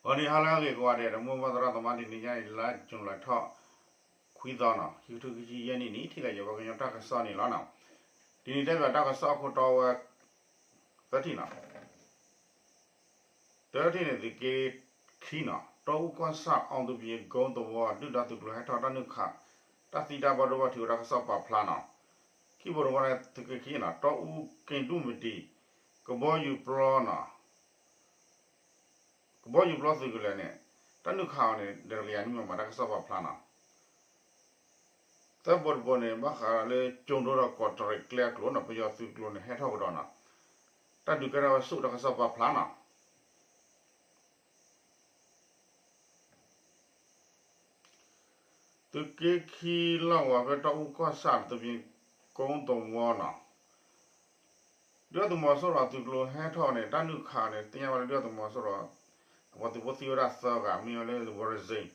ဂီၤနံၤဟါလၢအဂ့ၤကိးဂၤဒဲး ဒီးမုၢ်မသရၣ်သမါ တနံၤညါအံၤ လါယူၤလံထီၣ်ခွံသီနီၤ ခံကထိခံဆံယဲၢ်နံၣ်န့ၣ် ထံၣ်ကယဲၢ်ပှၤကညီတၢ်ကစီၣ်န့ၣ်လီၤနီၤ. တနံၤတဲဘၣ်တၢ်ကစီၣ်အခိၣ်တီဝဲ သၢထံၣ်နီၤ တထံၣ်န့ၣ် သုးက့ခံနီၤ တီအူကီၢ်ဆၣ် အီၤသူပယ့ၤကိသဝီ ဒုၣ်ဒါသုးကျိၤဟဲထီၣ်တၢ်နုာ်ခး တၢ်သံတၢ်ဘၣ်ဒိဘၣ်ထံးအိၣ်တၢ်ကစီၣ်ပာ်ဖျါနီၤ. ခံဘိတဝီန့ၣ် သုးက့ခံနီၤ တီအူက့ဒူၣ်မတံၤ ကဘီယူၤပျီနီၤ ကဘီယူၤပျီသုးကလၢၤန့ၣ် တၢ်နုာ်ခးအီၤန့ၣ် ဒီးတကယၤနွံမမၤ တၢ်ကစီၣ်ပာ်ဖျါနီၤ. သၢဘိတဘိန့ၣ် ဘၣ်ဃးလၢကၠိၤဒိဒီးကီးတရံးကျဲအကျိၤနီၤ ပယီၤသုးကျိၤန့ၣ် ဟဲထီၣ်ကဒီးနီၤ တၢ်ဒုးကဲထီၣ်ဝဲဆူၣ် တၢ်ကစီၣ်ပာ်ဖျါနီၤ. သုးက့ခံလီၢ်ကဝီၤဖဲတီအူကီၢ်ဆၣ် သူပယ့ၤကိသဝီနီၤ ဒုၣ်ဒါသုးမီၤစိရိၤအသုးကျိၤဟဲထီၣ်န့ၣ် တၢ်နုာ်ခးန့ၣ် သ့ၣ်ညါဘၣ်လၢဒုၣ်ဒါသုးမီၤစိရိၤ အပှၤသုးဖိသံဝဲဒၣ်သၢဂၤ မ့ၢ်ဝဲလၢ ဝရစ့ၣ်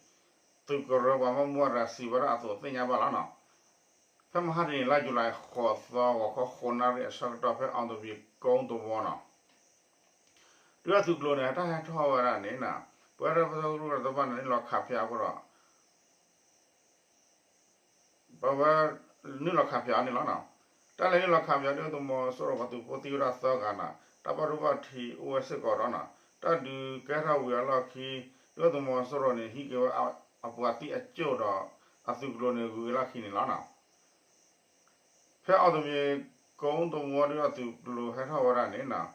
သုးကရၢပှၤဘၣ်မူဘၣ်ဒါစံးဝဲဒၣ်အသိးသ့ၣ်ညါဘၣ်လီၤနီၤ. ဖဲမဟါတနံၤ လါယူၤလံ ဃိးသီ ဂီၤခီ ဃိးနၣ်ရံၣ် အဆၢကတီၢ်ဖဲအီၤသူပယ့ၤကိသဝီနီၤ ဒုၣ်ဒါသုးကျိၤန့ၣ် တၢ်ဟဲထီၣ်ဝဲဒၣ်န့ၣ်နီၤ ပဝဲဒၣ်ပစီကရူၢ်တဖၣ်န့ၣ် နုာ်လီၤခးဖၠးအဃိဒီး ပဝဲနုာ်လီၤခးဖၠးအီၤန့ၣ်လီၤနီၤ. တၢ်လဲၤနုာ်လီၤခးဖၠးဒုၣ်ဒါသုးမီၤစိရိၤပှၤသုးဖိသံဝဲဒၣ်သၢဂၤနီၤ တၢ်ဘၣ်ဒိဘၣ်ထံးအိၣ်ဝဲစ့ၢ်ကီးဒီးနီၤ တၢ်ဒုးကဲထီၣ်ဝံၤအလီၢ်ခံ ဒုၣ်ဒါသုးမီၤစိရိၤန့ၣ် ဟံးက့ၤဝဲအပှၤသံအကၠိၣ်ဒီး အသုးကျိၤန့ၣ် ဂုၤက့ၤလီၢ်ခံန့ၣ်လီၤနီၤ. ဖဲအီၤသူပယ့ၤကိသဝီ ဒုၣ်ဒါသုးကျိၤဟဲထီၣ်ဝဲဒၣ်န့ၣ်နီၤ ပှၤလဲၤနုာ်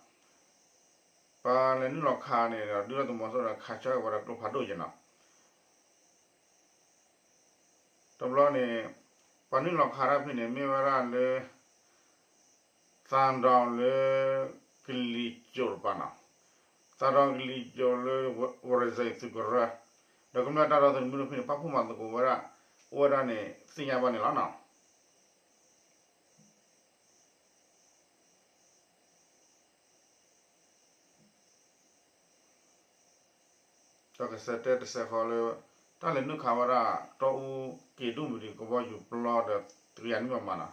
လီၤခးန့ၣ်ဒီး ဒုၣ်ဒါသုးမီၤစိရိၤန့ၣ် ခးဆၢက့ၤဝဲဒီးကျိဖးဒိၣ်က့ၤနီၤ တဘျီန့ၣ် ပှၤနုာ်လီၤခးတၢ်ဖဲန့ၣ် မ့ၢ်ဝဲဒၣ်လၢ သးဒီလၢ ကလံၤစိးတပၤနီၤ, သးဒီကလံၤစိးလၢ ဝရစ့ၣ်သုးကရၢ, ဒီးကမျၢၢ်တၢ်ဒီသဒၢမုၢ်ဒိၣ်ဖဲန့ၣ် ပာ်ဖှိၣ်မၤသကိးဝဲဒၣ် အိၣ်ဝဲဒၣ်န့ၣ် သ့ၣ်ညါဘၣ်န့ၣ်လီၤနီၤ. တၢ်ကစဲးတဲတစဲးဃီလၢ တၢ်လဲၤနုာ်ခးဝဲဒၣ် တီအူက့ဒူၣ်မုၢ်ဒံး ကဘီယူၤပျီဒီး တကယၤနွံမမနီၤ,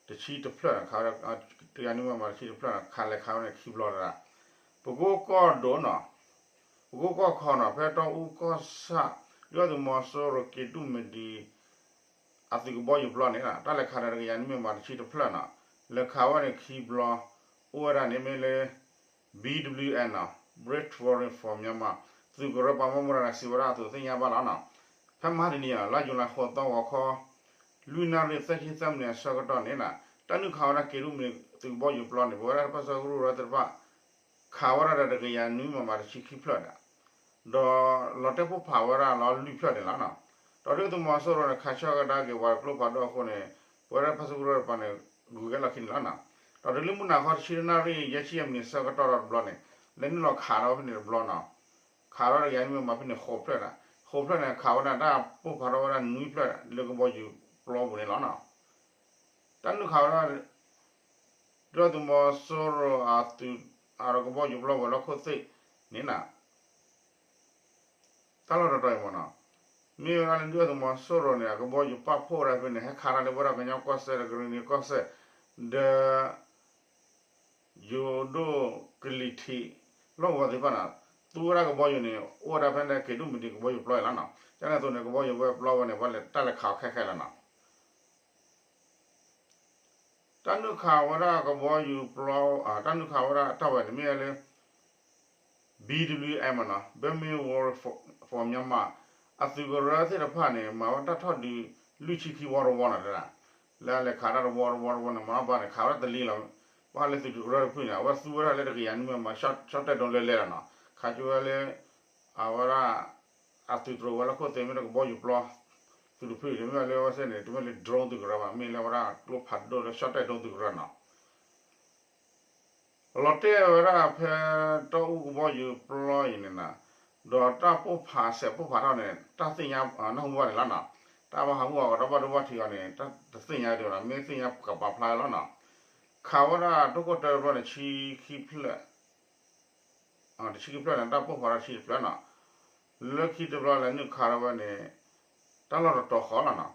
တဆံတဖျၢၣ်န့ၣ် ခးဝဲဒၣ် တကယၤနွံမမ တဆံတဖျၢၣ်န့ၣ် ခးလဲၤခးဝဲန့ၣ်ခံဘျီတဒၣ်, ပကိကီၢ်ဒိၣ်နီၤ, ပကိကီၢ်ခီနီၤ ဖဲတီအူကီၢ်ဆၣ် ဒုၣ်ဒါသုးမီၤစိရိၤက့ဒူၣ်မုၢ်ဒံး အသုးကဘီယူၤပျီန့ၣ် တၢ်လဲၤခးဒီးတကယၤနွံမမတဆံတဖျၢၣ်နီၤ, လဲၤခးဝဲန့ၣ်ခံဘျီ, အိၣ်ဝဲဒၣ်န့ၣ်မ့ၢ်လၢ BWN နီၤ, Brave Warrior for Myanmar သုးကရၢပှၤဘၣ်မူဘၣ်ဒါစံးဝဲဒၣ်အသိးသ့ၣ်ညါဘၣ်လီၤနီၤ. ဖဲမဟါတနံၤအံၤ လါယူၤလံ ဃိးသီ ဂီၤခီ လွံၢ်နၣ်ရံၣ် သၢဆံသၢမံးနံးအဆၢကတီၢ်န့ၣ် တၢ်နုာ်ခးဝဲဒၣ်က့ဒူၣ်မုၢ်ဒံး သုးကဘီယူၤပျီန့ၣ် ပဝဲဒၣ်ပၢဆှၢကရူၢ်သ့ၣ်တဖၣ် ခးဝဲဒၣ်ဒီးတကယၤနွံမမတဆံခံဖျၢၣ်ဒီး ဒီးလီၤတဲာ်ပိၢ်ဖးဝဲဒၣ်လီၤလွံၢ်ဖျၢၣ်န့ၣ်လီၤနီၤ. ဒီးဒုၣ်ဒါသုးမီၤစိရိၤန့ၣ် ခးဆၢကဒါက့ၤပှၤကျိဖးဒိၣ်အဃိန့ၣ် ပဝဲဒၣ်ပၢဆှၢကရူၢ်တပၤန့ၣ် ဂုၤက့ၤလီၢ်ခံန့ၣ်လီၤနီၤ. ဒီးတုၤလၢမုၢ်နၤခီတဆံတနၣ်ရံၣ် ယဲၢ်ဆံယဲၢ်မံးနံးဆၢကတီၢ်ဒီးတဘျီန့ၣ် လဲၤနုာ်လီၤခးထီၣ်ဝဲဖဲန့ၣ်တဘျီနီၤ. ခးထီၣ်တကယၤနွံမမဖဲန့ၣ်ဃိးဖျၢၣ်န့ၣ်, ဃိးဖျၢၣ်န့ၣ် ခးဝဲဒၣ်တၢ်ပိၢ်ဖးထီၣ်ဝဲဒၣ်နွံဖျၢၣ်လၢကဘီယူၤပျီပူၤန့ၣ်လီၤနီၤ. တၢ်နုာ်ခးဝဲဒၣ် ဒုၣ်ဒါသုးမီၤစိရိၤအသုး အကဘီယူၤပျီဝဲၤလီၢ်ခိၣ်သ့ၣ်န့ၣ်နီၤ, တၢ်လီၢ်တတီၤအံၤမ့ၢ်နီၤ, မ့ၢ်ဝဲဒၣ်လၢဒုၣ်ဒါသုးမီၤစိရိၤန့ၣ် အကဘီယူၤပာ်ဖှိၣ်ဝဲဒၣ်ဖဲန့ၣ် ဟဲခးတၢ်လၢပဝဲဒၣ်ကညီကီၢ်စဲၣ်ဒီးကရ့ၣ်နံၤကီၢ်စဲၣ် ဒီး ယိၤဒိၣ်ကလံၤထံး လီၢ်ကဝီၤသ့ၣ်တဖၣ်န့ၣ် သူဝဲဒၣ်ကဘီယူၤန့ၣ် အိၣ်ဝဲဒၣ်ဖဲန့ၣ်က့ဒူၣ်မုၢ်ဒံးကဘီယူၤပျီအံၤလီၤနီၤ. ကန့ၣ်အသိးန့ၣ် ကဘီယူၤဝဲပျီဝဲန့ၣ် ပှၤလဲၤတၢ်လဲၤခးအီၤခဲခဲလီၤနီၤ. တၢ်နုာ်ခးဝဲဒၣ်ကဘီယူၤပျီ တၢ်နုာ်ခးဝဲဒၣ်တၢ်ဝဲန့ၣ်မ့ၢ်ဝဲလၢ BWM နီၤ, Burmese Warrior for Myanmar အသုးကရၢသ့ၣ်တဖၣ်န့ၣ် မၤဝဲတၢ်ထီၣ်ဒုးလွံၢ်ဆံခံဝီတဝီနီၤ, လၢအလဲၤခးတၢ်တဝီတဝီတဝီန့ၣ် မၤဘၣ်န့ၣ် ခးဝဲဒၣ်တလံလီၤ. ဘၣ်ဃးလၢသုးကရၢတဖုန့ၣ် အဝဲသူဝဲဒၣ်လၢတကယၤနွံမမ ရှီၣ်တဲၣ်ဒိလၢလဲလီၤနီၤ, ခးကၠိဝဲလၢ အဝဲဒၣ် အသုးတြိၤဝဲလၢခိၣ်သ့ၣ်မ့ၢ်တကဘီယူၤပျီ သုးတဖု တမ့ၢ်လၢအဝဲသ့ၣ်န့ၣ် တမ့ၢ်လၢ drone သုးကရၢဘၣ်, မ့ၢ်လၢဝဲဒၣ်ကျိဖးဒိၣ်လၢရှီၣ်တဲၣ်ဒိသုးကရၢနီၤ. လီၤတဲာ်ဝဲဒၣ်ဖဲတီအူကဘီယူၤပျီအံၤန့ၣ်နီၤ, ဒီးတၢ်ပိၢ်ဖးစဲးပိၢ်ဖးထီၣ်န့ၣ် တၢ်သ့ၣ်ညါနၢ်ဟူဘၣ်န့ၣ်လီၤနီၤ. တၢ်ဘၣ်ဟးဂူာ်အီၤ တၢ်ဘၣ်ဒိဘၣ်ထံးအီၤန့ၣ် တသ့ၣ်ညါဒံးဘၣ်နီၤ, မ့ၢ်သ့ၣ်ညါကပာ်ဖျါလီၤနီၤ. ခးဝဲဒၣ်ဒိၣ်ခိၣ်တၢတဘျီန့ၣ် ဆံခံဖျၢၣ် တဆံခံဖျၢၣ်န့ၣ် တၢ်ပိၢ်ဖးထီၣ်တဆံတဖျၢၣ်နီၤ. လၢခံတဘျီလဲၤနုာ်ခးထီၣ်ဝဲန့ၣ် တၢ်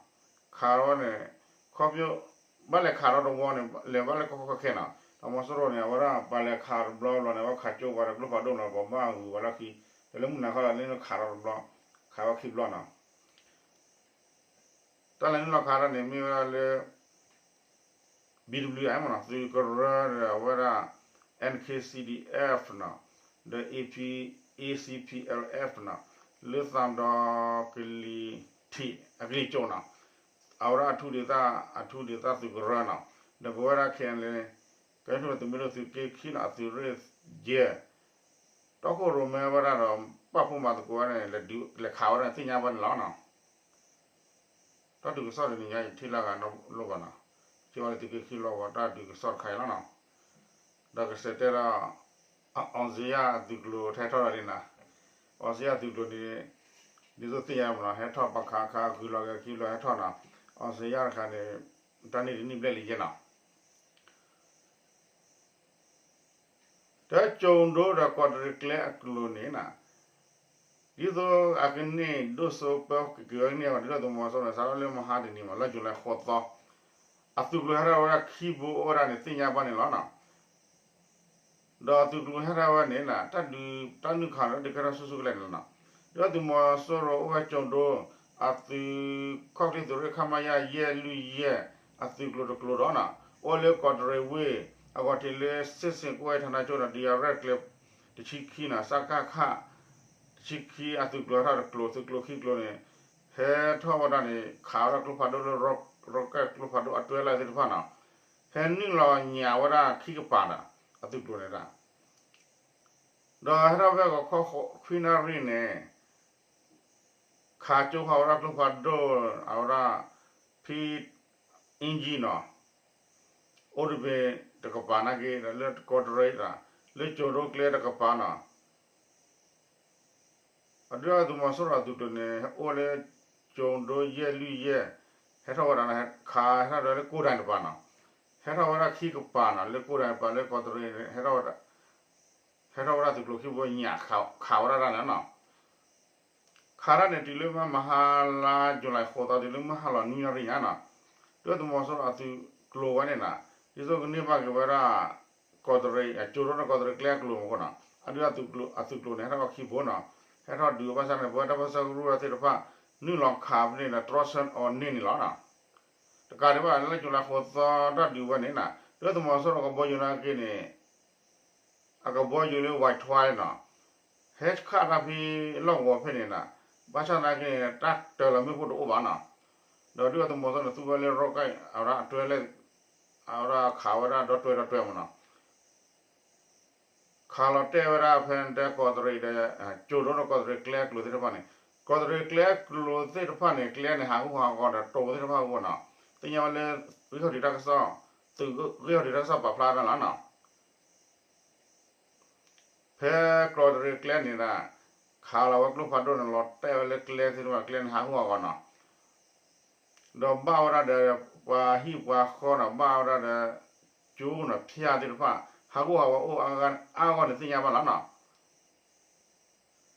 လီၢ်တတီၤဃီလီၤနီၤ. ခးထီၣ်ဝဲန့ၣ် ခီဖျိ ဘၣ်လဲၤခးထီၣ်တဝီန့ၣ် လဲၤဘၣ်လၢကီၢ်ကီၢ်ခဲခဲနီၤ. အမီၤစိရိၤန့ၣ် အဝဲဒၣ်ပှၤလဲၤခးတဘျီဘျီန့ၣ် အဝဲခးကၠိပှၤဒီးကျိဖးဒိၣ်နီၤ ပှၤဘၣ်ဂုၤဝဲလီၢ်ခံ, ဒီးလၢမုၢ်နၤခီလီၤန့ၣ်ခးထီၣ်တဘျီ, ခးဝဲခံဘျီနီၤ. တၢ်လဲၤနုာ်လီၤခးတၢ်န့ၣ် မ့ၢ်ဝဲဒၣ်လၢ ဘံၣ်ဒဘျုၣ်အၣ်မနီၤ သုးကရၢဒီးအဝဲဒၣ် အၣ်ခ့ၣ်စံၣ်ဒံၣ်အၣ်ဖ်နီၤ, ဒီး အ့ၣ်ခ့ၣ်စံၣ်ပံၣ်အၣ်လ်အၣ်ဖ်နီၤ, လၢသးဒီကလံၤထံး အကလံၤကၠိနီၤ, အဝဲဒၣ်အထူးဒေသ, အထူးဒေသသုးကရၢနီၤ, ဒီးပဝဲဒၣ် ခဲအံၤန့ၣ် ကညီဒီကလုာ်သုးမုၢ်ဒိၣ်သုးက့ခံနီၤ အသုးရ့ၣ်ယဲၢ် တီခိၣ်ရိၣ်မဲဝဲဒၣ်ဒီး ပာ်ဖှိၣ်မၤသကိးဝဲန့ၣ် လဲၤခးဝဲဒၣ်န့ၣ် သ့ၣ်ညါဘၣ်န့ၣ်လီၤနီၤ. တၢ်ဒုးကစီၣ်တနံၤညါ ယထံၣ်လၢအဂၤနီတဘျီဘၣ်နီၤ, ထံၣ်ဝဲလၢသုးက့ခံလီၤဂီၤ တၢ်ဒုးကစီၣ်တခါအံၤလီၤနီၤ. ဒီးကစဲးတဲဒီး အီစ့ယါအသုးကျိၤထဲထီၣ်ဒၣ်လံနီၤ, အီစ့ယါအသုးကျိၤန့ၣ် ဒ်သိးသ့ၣ်ညါမနီၤ ဟဲထီၣ်ပှၤခးခးဂုၤလီၤဂဲၤခံလီၤဟဲထီၣ်နီၤ, အီစ့ယါတခါန့ၣ် တၢ်န့ၢ်တန့ၢ်ဘျဲၣ်လံယဲနီၤ. ဒီးကၠိၤဒိဒီးကီးတရံးကျဲအကျိၤန့ၣ်နီၤ, ဒ်သိးအကန့ၢ်ဒိၣ်စိပၢက့ၤဝဲကန့ၢ်အဂီၢ် ဒုၣ်ဒါသုးမီၤစိရိၤန့ၣ် စးထီၣ်လၢမဟါတနံၤမး လၢ July ဃိးသီ အသုးကျိၤဟဲထီၣ်ဝဲဒၣ်ခံဘိအိၣ်ဝဲဒၣ်န့ၣ် သ့ၣ်ညါဘၣ်န့ၣ်လီၤနီၤ. ဒီးအသုးကျိၤဟဲထီၣ်ဝဲန့ၣ်နီၤ တၢ်ဒုးတၢ်နုာ်ခးန့ၣ် ဒုးကဲထီၣ်ဆူၣ်ဆူၣ်ကလဲာ်န့ၣ်လီၤနီၤ. ဒုၣ်ဒါသုးမီၤစိရိၤအိၣ်ဝဲကၠိၤဒိ အသုးခီၣ်ချ့သုးရ့ၣ် ခမရ ယဲၢ်လွံၢ်ယဲၢ် အသုးကျိၤတကျိၤဒီးနီၤ အိၣ်လၢကီးတရံးဝ့ၢ် အဂီၢ်ထံးလၢ စစ်ဆင်ကွပ်ကဲဌာနချုပ်နီၤ ဒုးယၤရဲၣ်ကျဲ တဆံခံနီၤ စကခ တဆံခံ အသုးကျိၤဟဲထီၣ်တကျိၤ သုးကျိၤခံကျိၤန့ၣ် ဟဲထီၣ်ဝဲဒၣ်န့ၣ် ခးဝဲဒၣ်ကျိဖးဒိၣ်လၢ rocket ကျိဖးဒိၣ်အတွဲလၢသ့ၣ်တဖၣ်နီၤ ဟဲနုာ်လီၤညၣ်ဝဲဒၣ်ခံကပၤနီၤ အသုးကျိၤန့ၣ်ဒၣ် ဒီးဟဲထီၣ်ဖဲဂီၤခီခွံနၣ်ရံၣ်န့ၣ် ခးကၠိဃာ်ဝဲဒၣ်ကျိဖးဒိၣ် အဝဲဒၣ် ဖံအ့ကံနီၤ အိၣ်တဘ့ၣ်တကပၤနာ်က့ ဒီးလၢကီးတရံး လၢကၠိၤဒိကျဲတကပၤနီၤ အဒုၣ်ဒါသုးမီၤစိရိၤအသုးကျိၤန့ၣ် အိၣ်လၢကၠိၤဒိယဲၢ်လွံၢ်ယဲၢ် ဟဲထီၣ်ဝဲဒၣ် ခးဟဲထီၣ်ဒီးလၢကိးဒၣ်တပၤနီၤ ဟဲထီၣ်ဝဲဒၣ်ခံကပၤနီၤ လၢကိးဒၣ်တပၤလၢကီးတရံး ဟဲထီၣ်ဝဲဒၣ် ဟဲထီၣ်ဝဲဒၣ်သုးကျိၤခံဘိညၣ်ခးဝဲဒၣ်တၢ်န့ၣ်နီၤ ခးတၢ်န့ၣ်တုၤလၢမဟါလါ July ဃိးသီ တုၤလၢမုၢ်ဟါလီၤနွံနၣ်ရံၣ်ညါနီၤ ဒုၣ်ဒါသုးမီၤစိရိၤအသုးကျိၤဝဲန့ၣ်နီၤ ဒ်သိးကန့ၢ်ဘၣ်က့ၤဝဲဒၣ် ကီးတရံး ကၠိၤဒိန့ၣ်ကီးတရံးကျဲအကျိၤမ့ၢ်နီၤ အဒုၣ်ဒါအသုးကျိၤန့ၣ် ဟဲထီၣ်ဝဲခံဘိနီၤ ဟဲထီၣ်ဒုးဘၣ်ဆၣ်န့ၣ် ပဝဲတၢ်ပၢဆှၢကရူၢ်သ့ၣ်တဖၣ် နုာ်လီၤခးဖဲန့ၣ်ဒီး တြီဆၢအီၤန့ၢ်န့ၣ်လီၤနီၤ တကးဒံးဘၣ်လၢ July ဃိးသီတၢ်ဒုးဝဲန့ၣ်နီၤ ဒုၣ်ဒါသုးမီၤစိရိၤကဘီယူၤနာ်က့န့ၣ် အကဘီယူၤလၢ Y twelve နီၤ ဟဲခးတၢ်ဖဲလီၢ်ကဝီၤဖဲန့ၣ်နီၤ ဘၣ်ဆၣ်သနာ်က့န့ၣ် တၢ်တၢၤလီၤမ့ၣ်ပိၢ်တအိၣ်ဘၣ်နီၤ ဒီးဒုၣ်ဒါသုးမီၤစိရိၤန့ၣ် သူဝဲလၢ rocket အဝဲဒၣ်အတွဲလၢ အဝဲဒၣ်ခးဝဲဒၣ်ဒီတွဲဒီတွဲမ့ၢ်နီၤ ခးလီၤတဲာ်ဝဲဒၣ်ဖဲတဲကီးတရံးဒီး ကၠိၤဒိန့ၣ်ကီးတရံးကျဲအကျိၤသ့ၣ်တဖၣ်န့ၣ် ကီးတရံးကျဲအကျိၤသ့ၣ်တဖၣ်န့ၣ် ကျဲန့ၣ်ဟးဂူာ်ဟးဂီၤဒီးတိၤသ့ၣ်တဖၣ်အဂီၢ်နီၤ သ့ၣ်ညါဝဲလၢ ဂံၢ်ဟီၣ်ဒံးတၢ်ကစီၣ် သုးဂံၢ်ဟီၣ်ဒံးတၢ်ကစီၣ်ပာ်ဖျါတၢ်လီၤနီၤ ဖဲကီးတရံးကျဲန့ၣ်ဒီး ခးလီၤဝဲကျိဖးဒိၣ်န့ၣ် လီၤတဲာ်ဝဲလၢကျဲသ့ၣ်တဖၣ် ကျဲန့ၣ်ဟးဂူာ်ဟးဂီၤနီၤ ဒီးဘၣ်ဝဲဒၣ်ဒီး ပှၤဟံၣ်ပှၤဃီနီၤ ဘၣ်ဝဲဒၣ်ဒီး ကၠိနီၤ ဖၠၣ်သ့ၣ်တဖၣ် ဟးဂူာ်ဟးဂီၤအိၣ်အါဂီၢ်န့ၣ်သ့ၣ်ညါဘၣ်လီၤနီၤ ဒုၣ်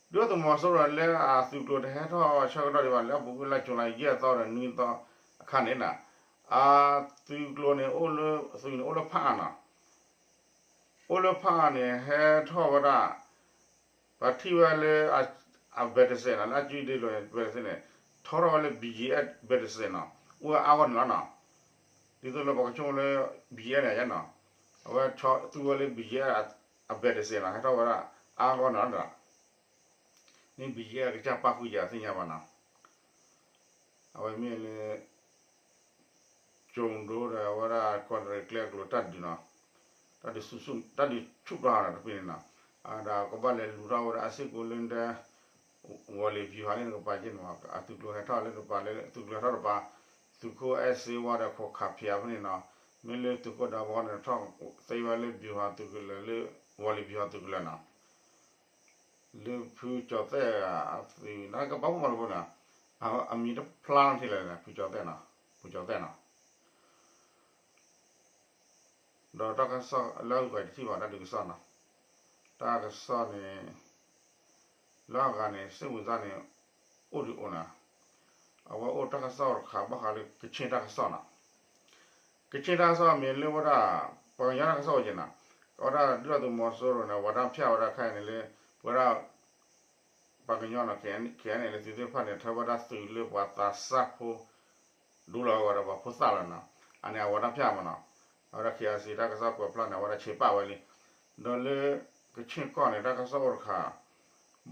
ဒါသုးမီၤစိရိၤလၢအသုးကျိၤတဟဲထီၣ်ဆၢကတီၢ်ဒံးဘၣ် လၢအပူၤကွံာ်လၢကၠူၤလါယဲၢ်သီဒီးနွံသီအခါန့ၣ်နီၤ အသုးကျိၤန့ၣ် အိၣ်လၢ သုးန့ၣ်အိၣ်လၢဖးအါနီၤ အိၣ်လၢဖးအါန့ၣ် ဟဲထီၣ်ဝဲဒၣ် ပှၤထံၣ်ဝဲလၢ အဘဲးတစဲးနီၤ လၢအကၠံဒ့လိၤန့ၣ် ဘဲးတစဲးန့ၣ် ထီထီၣ်ဝဲလၢ ဘံၣ်ယံၣ်အဲၣ် ဘဲးတစဲးနီၤ အိၣ်ဝဲအါဂီၢ်န့ၣ်လီၤနီၤ ဒ်သိးလၢပှၤကဆိကမိၣ်လၢ ဘံၣ်ယံၣ်အဲၣ်န့ၣ်နီၤ အဝဲသူဝဲလၢ ဘံၣ်ယံၣ်အဲၣ် အဘဲးတစဲးနီၤ ဟဲထီၣ်ဝဲဒၣ်အါဂီၢ်န့ၣ်လီၤ မ့ၢ် ဘံၣ်ယံၣ်အဲၣ် ကစၢ်ပာ်ဃုာ်ယၤသ့ၣ်ညါဘၣ်နီၤ အဝဲမ့ၢ်လၢ ကၠိၤဒိဒီးအဝဲဒၣ်ကီးတရံးကျဲအကျိၤတၢ်ဒုးနီၤ တၢ်ဒုးဆူၣ် တၢ်ဒုးဆူၣ်ပျၢ်နီၤတပ့ၤန့ၣ်နီၤ ဒီးကဘၣ်လဲၤလူၤထီၣ်ဝဲဒၣ်အစ့ၢ်ကီးလၢဒဲ ဝီၤလ့ၤဘျူၤဟၣ်န့ၣ်တကပၤက့န့ၣ်မး အသုးကျိၤဟဲထီၣ်လၢတပၤလၢ သုးကျိၤဟဲထီၣ်တပၤ သုးခိၣ်အဲၣ်စ့ဝါဒီးခိးခးဖၠးဖဲန့ၣ်နီၤ မ့ၢ်လၢသုးခိၣ်ဒီဘီန့ၣ် ထီၣ်သ့ဝဲလၢဘျူၤဟၣ်သုးကလၢၤလၢ ဝီၤလ့ၤဘျူၤဟၣ်သုးကလၢၤနီၤ လၢဖုကၠီၤသဲၣ်အသုး နကဘၣ်မူဘၣ်တဘိနီၤ အမံၤတဖျါလီၤထံလၢာ်န့ၣ် ဖုကၠီၤသဲၣ်နီၤ ဖုကၠီၤသဲၣ်နီၤ ဒီးတၢ်ကစီၣ်လၢအဂုၤအဂၤတထံၣ်ဘၣ်တၢ်ဒုးကစီၣ်နီၤ တၢ်ကစီၣ်န့ၣ် လၢအဂၤန့ၣ် စ့ၣ်ဝံၤစၢ်န့ၣ် အိၣ်ဒုးအိၣ်နီၤ အဝဲအိၣ်တၢ်ကစီၣ်တခါဘၣ်ဃးလၢကခ့ၣ်တၢ်ကစီၣ်နီၤ ကခ့ၣ်တၢ်ကစီၣ်မ့ၢ်လၢဝဲဒၣ် ပှၤကညီတၢ်ကစီၣ်အိၣ်က့ၤနီၤ, အဝဲဒၣ်ဒုၣ်ဒါသုးမီၤစိရိၤန့ၣ် အဝဲဒၣ်ဖၠးဝဲဒၣ်ခဲအံၤန့ၣ်လၢ ပဝဲဒၣ် ပှၤကညီနီၤ ခဲအံၤန့ၣ် လၢသုးသ့ၣ်တဖၣ်န့ၣ် ထၢဝဲဒၣ်သုးလၢပှၤသးစၢ်ဖိ ဒိလီၤဂီၤဒီးပှၤဖိသၣ်လီၤနီၤ, အန့ၣ်အဝဲဒၣ်ဖၠးမးနီၤ, အဝဲဒၣ် ခ့ၣ်အဲၣ်စံၣ် တၢ်ကစီၣ်ကွဲးဖျါန့ၣ် အဝဲဒၣ်ဆဲးပာ်ဝဲလံ, ဒီးလၢ ကခ့ၣ်ကီၢ်န့ၣ် တၢ်ကစီၣ်အိၣ်တခါ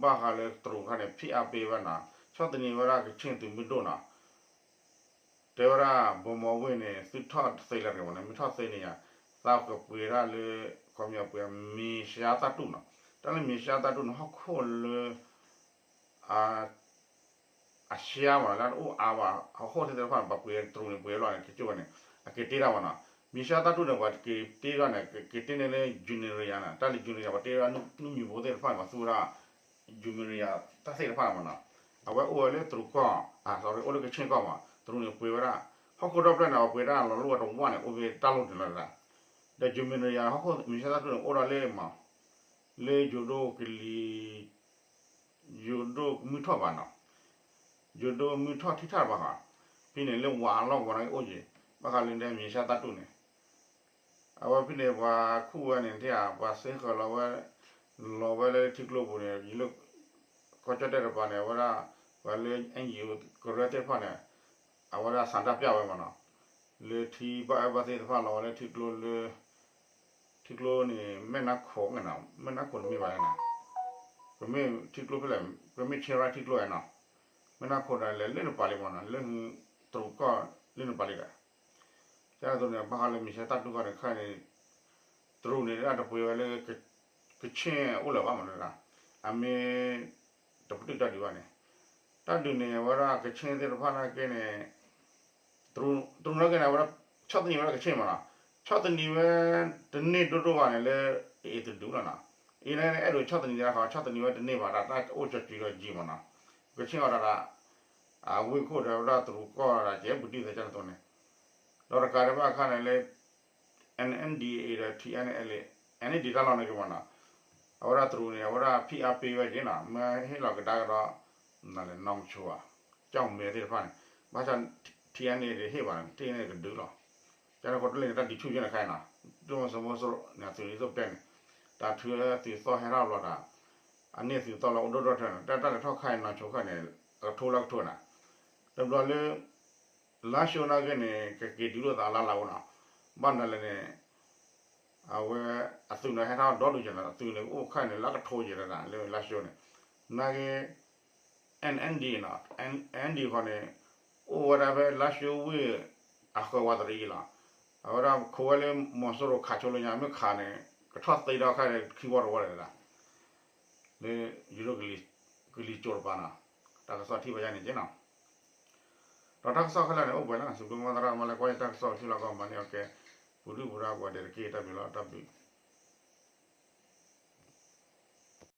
ဘၣ်ဃးလၢတရူးခါန့ၣ် ဖံးအါပ့ဝဲနီၤ, ဆီၣ်သနံးဝဲဒၣ်ကခ့ၣ်သုးမုၢ်ဒိၣ်နီၤ တဲဝဲဒၣ် ဗိုလ်မှူးဝင်းန့ၣ် သုထီၣ်သ့လၢၤတဂ့ၤမးန့ၣ် မ့ၢ်ထီၣ်သ့န့ၣ်ယါ, သးကပှ့ၤဒၣ်လၢ ခီပညီပှ့ၤ မြေရှားသတ္တုနီၤ, တၢ်လၢ မြေရှားသတ္တုန့ၣ် ဟီၣ်ခိၣ်လၢ အ အရှါမး လၢအအိၣ်အါဘၣ် ဟီၣ်ခိၣ်သ့ၣ်တဖၣ်န့ၣ် ပှၤပှ့ၤတရူးန့ၣ် ပှ့ၤအလီၢ်န့ၣ် ကကၠိဝဲန့ၣ် အက့ၤတ့ထီၣ်မးနီၤ, မြေရှားသတ္တုန့ၣ် ပှၤက့ၤတ့ထီၣ်န့ၣ် က့ၤတ့န့ၢ်လၢ uranium နီၤ, တၢ်လၢ uranium ပှၤတ့ထီၣ်နုၢ်မံၤဘိသ့ၣ်တဖၣ်န့ၣ် ပှၤသူဝဲဒၣ် uranium တၢ်သ့ၣ်တဖၣ်မးနီၤ, အဝဲအိၣ်ဝဲလၢတရူးကီၢ် အ sorry အိၣ်လၢကခ့ၣ်ကီၢ်မး တရူးန့ၣ်ပှ့ၤဝဲဒၣ်, ဟီၣ်ခိၣ်ဒီဖျၢၣ်န့ၣ် အပှ့ၤဒၣ်လီၤလိၣ်ဝဲတဝၢန့ၣ် အိၣ်ဖဲတၢ်လီၢ်န့ၣ်လီၤဒၣ်, ဒီး uranium ဟီၣ်ခိၣ် မြေရှားသတ္တုန့ၣ် အိၣ်ဒီးလၢမး လၢယိၤဒိၣ်ကလံၤ ယိၤဒိၣ်မုၢ်ထီၣ်ဘၣ်နီၤ, ယိၤဒိၣ်မုၢ်ထီၣ်ထံထၣ်တဘၣ်ဃီ, ဖဲန့ၣ်လၢဝးအလီၢ်ကဝီၤန့ၣ်အိၣ်က့ၤ, ဘၣ်ဃးလၢ မြေရှားသတ္တုန့ၣ်, အဝဲဖဲန့ၣ် ပှၤခူၣ်ဝဲန့ၣ် ထံၣ်ဧါ ပှၤစ့ဃၢၤလီၤဝဲ, လီၤဝဲလၢထံကျိပူၤန့ၣ် လၢ ကီၢ်ကၠီၣ်တဲၣ်တပၤန့ၣ် အဝဲဒၣ် ပှၤလၢ NGO ကရၢသ့ၣ်တဖၣ်န့ၣ် အဝဲဒၣ်ဆန္ဒပြဝဲမးနီၤ, လၢထံဘၣ်အၢဘၣ်သ့ၣ်တဖၣ်လီၤဝဲလၢထံကျိလၢ ထံကျိန့ၣ် မဲၢ်နါခိၣ်နီၤ, မဲၢ်နါခိၣ်တမ့ၢ်ဘၣ်န့ၣ်, ပမ့ၢ်ထံကျိဖဲလဲၣ်, ပမ့ၢ် ခ့ရၢ ထံကျိနီၤ, မဲၢ်နါခိၣ်ဒီးလဲၤလၢနပၤလံမးနီၤ, လၢ တရူးကီၢ်လၢနပၤလံဒီး, ကန့ၣ်အသိးန့ၣ် ဘၣ်ဃးလၢ မြေရှားသတ္တု ခါန့ၣ် ခါန့ၣ် တရူးန့ၣ် တၢ်တပှ့ၤဝဲလၢ ကခ့ၣ်အိၣ်လၢၤဘၣ်မးနီၤ, အမ့ၢ် တပတုာ်တၢ်ဒုးဘၣ်န့ၣ်, တၢ်ဒုးန့ၣ် အဝဲဒၣ်ကခ့ၣ်သ့ၣ်တဖၣ်နာ်က့န့ၣ် တရူးနာ်က့န့ၣ် အဝဲဒၣ်ဆီၣ်သနံးဝဲဒၣ်ကခ့ၣ်မးနီၤ, ဆီၣ်သနံးဝဲ တန့ၢ်ဒိၣ်ဒိၣ်ဘၣ်န့ၣ်လၢ အအံၤတဒုးလီၤနီၤ, အံၤန့ၣ် အဲၣ်ဒိးဆီၣ်သနံးတၢ်ဃီ ဆီၣ်သနံးဝဲတန့ၢ်ဘၣ် တၢ်တအိၣ်ကၠီၤစုၤဒီးယံာ်မးနီၤ, ကခ့ၣ်အီၤဒၣ်ဒၣ် အဝ့ၢ်ခိၣ်ဒီးဝဲဒၣ်တရူးကီၢ်ဒၣ်ကဲပတုာ်သဲကန့ၣ်အသိးန့ၣ်, ဒီးတကးဒံးဘၣ်အခါန့ၣ်လၢ NNDA ဒီး TNLA, NLD တၢ်လီၢ်နာ်က့မးနီၤ, အဝဲဒၣ်တရူးန့ၣ် အဝဲဒၣ်ဖံးအါပ့ဝဲက့ၤနီၤ, မ့ၢ်ဟ့ၣ်လီၤကဒါကဒီး နီၢ်ကဆိးဧါ, ကၠီၣ်မဲသ့ၣ်တဖၣ်န့ၣ်, ဘၣ်ဆၣ် TNLA တဟ့ၣ်ဘၣ်န့ၣ် တဟ့ၣ်န့ၣ်ကဒုးလီၤ, ကန့ၣ်အဃိတလ့ၣ်န့ၣ် တၢ်ဒုးဆူၣ်ယဲၢ်န့ၣ်ခဲအံၤနီၤ, ဒိၣ်မးစၢၤမီၤစိရိၤန့ၣ် အသုးန့ၣ်သိးပတဲန့ၣ်, တၢ်ထုးသုးသီၣ်ဟဲထီၣ်ဘျီဒီး အန့ၢ်သုးသီၣ်လီၤအိၣ်ဒိၣ်ဒိၣ်ထၢန့ၣ် တၢ်တၢ်လဲၤထီၣ်ခါအံၤနီၢ်ဆိခါန့ၣ် အကထိလၢကထိနီၤ, တဘျီလၢ လါၡိနာ်က့န့ၣ် ကက့ၤဒုးလိာ်သးလါလါအိၣ်နီၤ, ဘၣ်နၤလဲၣ်န့ၣ် အဝဲ အသုးန့ၣ်ဟဲထီၣ်ဒီဒူၣ်ယဲၢ်နီၤ, အသုးန့ၣ်အိၣ်ခါန့ၣ် လၢကထိယဲၢ်တၢ်လၢလါၡိန့ၣ်, နာ်က့ NND နီၤ, NND ဃီန့ၣ် အိၣ်ဝဲဒၣ်ဖဲလါၡိဝ့ၢ် အဃၢၤဝးတရံးအံၤလီၤ, အဝဲဒၣ်ခိးဝဲလၢမီၤစိရိၤခးဆိလၢညါ မ့ၢ်ခးန့ၣ် ကထီၣ်သ့ဒီးခါန့ၣ် ခံဝီတဝီလဲၣ်ဒၣ် လၢ ယိၤဒိၣ်ကလံၤစိးတပၤနီၤ, တၢ်ကစီၣ်ထံၣ်ဘၣ်ယါန့ၣ်က့နီၤ, ဒီးတၢ်ကစီၣ်ခဲလၢာ်န့ၣ် အိၣ်ပှဲၤလီၤ, စံးဘျုးမီၢ်သရၣ်မၤလၢကွၢ်ယတၢ်ကစီၣ်ဆူလီၢ်ကီၢ်မၤန့ၢ်အီၤကဲ ပူၤဒုၣ်ပူၤဒါကိးဂၤဒဲးတက့ၢ်, တၢ်ဘျုးလီၤ, တၢ်ဘျုး